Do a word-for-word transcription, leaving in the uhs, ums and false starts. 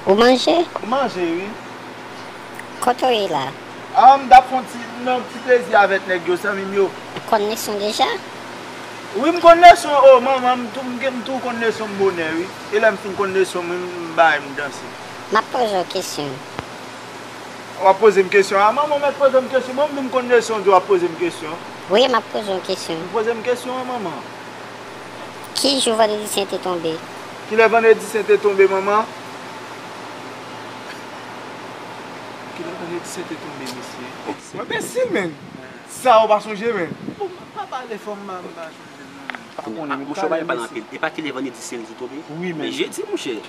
Ou manje? M manje, wi. Kote w ye la? Ah, m t ap fè yon ti, nan ti plezi avèk nèg yo, zanmi m yo. Ou konn leson deja? Wi, m konn leson. Oh, manman, m tou, m, m tou konn leson m bonè, wi. E lè m fin konn leson, m, m bay, m danse. M ap poze w kesyon. W ap poze m kesyon? Ah, manman, w mèt poze m kesyon. Mwen menm, m konn leson, w di w ap poze m kesyon. Wi, m ap poze w kesyon. Poze m kesyon an, manman. Ki jou Vandredi Sen te tonbe? Kilè Vandredi Sen te tonbe, manman? Kilè Vandredi Sen te tonbe, mesye? Ou enbesil, menn. Sa ou pa sonje, menn. Bon, pa pale fò, m pa, m pa sonje, non, menn. Pa konnen, mouche, ou pa pale anpil. E pa kilè Vandredi Sen te tonbe? Wi, menn. Men jedi, mouche.